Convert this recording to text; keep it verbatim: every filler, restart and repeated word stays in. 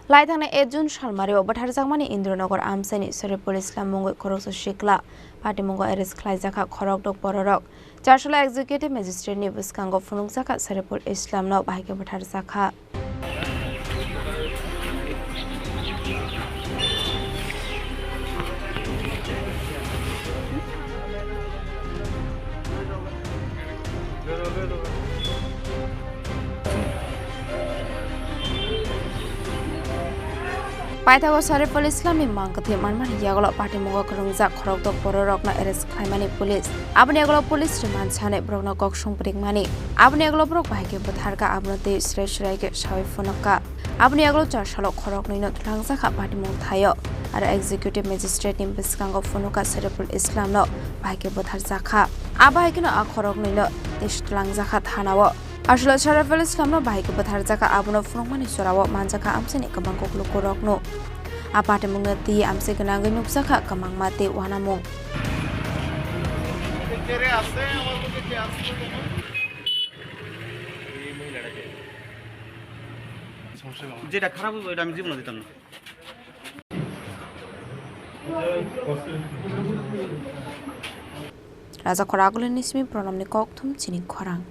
Lai thangnai ek June salmario bwtharjakmani Indranagar amchaini Sariful Islam mungwi khoroksa sikla patimungo arrest khlaijakha khorokdok bororok. Charsalo Executive Magistrate ni bwskango phunukjakha Sariful Islam no bahai khe bwtharjakha. Paithago Sariful Islam ni mang kwthwi manmani yagulo patimungo kwrwngjak khorokdok bororokno arrest khlaimani police. Aboni yagulo police remand sanwi borokno kok song phrikmani. Aboni yagulo borok bahai khe bwtharkha, abono tei srai srai khe sawi phunukha. Aboni yagulo charsalo khoroknwino twlangjakha patimung thaio, aro Executive Magistrate ni bwskango phunukha Sariful Islam no bahai khe bwtharjakha. Abo hai kheno a khoroknwino tei twlangjakha thanao. Aswkla Sariful Islam no bahai khe bwtharjakha, abono phunukmani jorao manjakha amchaini kwbang kok lukurokno. A patimungno twi amchai gwnangwi nukjakha kwmangma tei uanamung. যেটা খারাপ হবে, ওটা আমি জীবনে দিতাম না। Raja Khoragulini simi Pranamni kokthum chini khorang.